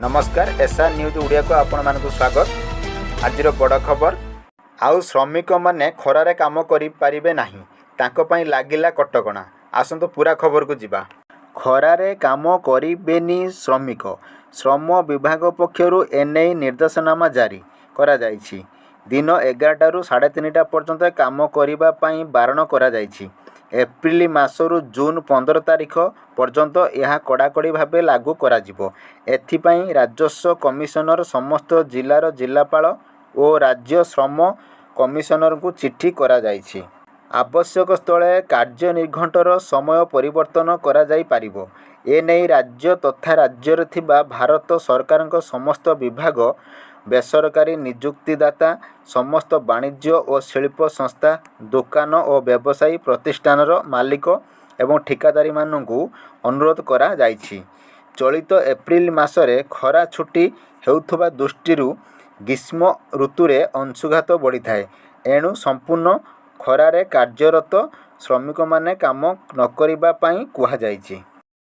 ନମସ୍କାର, SR news ଓଡ଼ିଆକୁ ଆପଣମାନଙ୍କୁ ସ୍ୱାଗତ। ଆଜିର ବଡ଼ ଖବର, ଆଉ ଶ୍ରମିକମାନେ ଖରାରେ କାମ କରିପାରିବେ ନାହିଁ, ତାଙ୍କ ପାଇଁ ଲାଗିଲା କଟକଣା। ଆସନ୍ତୁ ପୂରା ଖବରକୁ ଯିବା। ଖରାରେ କାମ କରିବେନି ଶ୍ରମିକ। ଶ୍ରମ ବିଭାଗ ପକ୍ଷରୁ ଏନେଇ ନିର୍ଦ୍ଦେଶନାମା ଜାରି କରାଯାଇଛି। ଦିନ 11ଟାରୁ 3:30 ପର୍ଯ୍ୟନ୍ତ କାମ କରିବା ପାଇଁ ବାରଣ କରାଯାଇଛି। ଏପ୍ରିଲ ମାସରୁ ଜୁନ 15 ତାରିଖ ପର୍ଯ୍ୟନ୍ତ ଏହା କଡ଼ାକଡ଼ି ଭାବେ ଲାଗୁ କରାଯିବ। ଏଥିପାଇଁ ରାଜସ୍ୱ କମିଶନର, ସମସ୍ତ ଜିଲ୍ଲାର ଜିଲ୍ଲାପାଳ ଓ ରାଜ୍ୟ ଶ୍ରମ କମିଶନରଙ୍କୁ ଚିଠି କରାଯାଇଛି। ଆବଶ୍ୟକ ସ୍ଥଳେ କାର୍ଯ୍ୟ ନିର୍ଘଣ୍ଟର ସମୟ ପରିବର୍ତ୍ତନ କରାଯାଇପାରିବ। ଏନେଇ ରାଜ୍ୟ ତଥା ରାଜ୍ୟରେ ଥିବା ଭାରତ ସରକାରଙ୍କ ସମସ୍ତ ବିଭାଗ, ବେସରକାରୀ ନିଯୁକ୍ତିଦାତା, ସମସ୍ତ ବାଣିଜ୍ୟ ଓ ଶିଳ୍ପ ସଂସ୍ଥା, ଦୋକାନ ଓ ବ୍ୟବସାୟୀ ପ୍ରତିଷ୍ଠାନର ମାଲିକ ଏବଂ ଠିକାଦାରମାନଙ୍କୁ ଅନୁରୋଧ କରାଯାଇଛି। ଚଳିତ ଏପ୍ରିଲ ମାସରେ ଖରା ଛୁଟି ହେଉଥିବା ଦୃଷ୍ଟିରୁ ଗ୍ରୀଷ୍ମ ଋତୁରେ ଅଂଶୁଘାତ ବଢ଼ିଥାଏ। ଏଣୁ ସମ୍ପୂର୍ଣ୍ଣ ଖରାରେ କାର୍ଯ୍ୟରତ ଶ୍ରମିକମାନେ କାମ ନକରିବା ପାଇଁ କୁହାଯାଇଛି।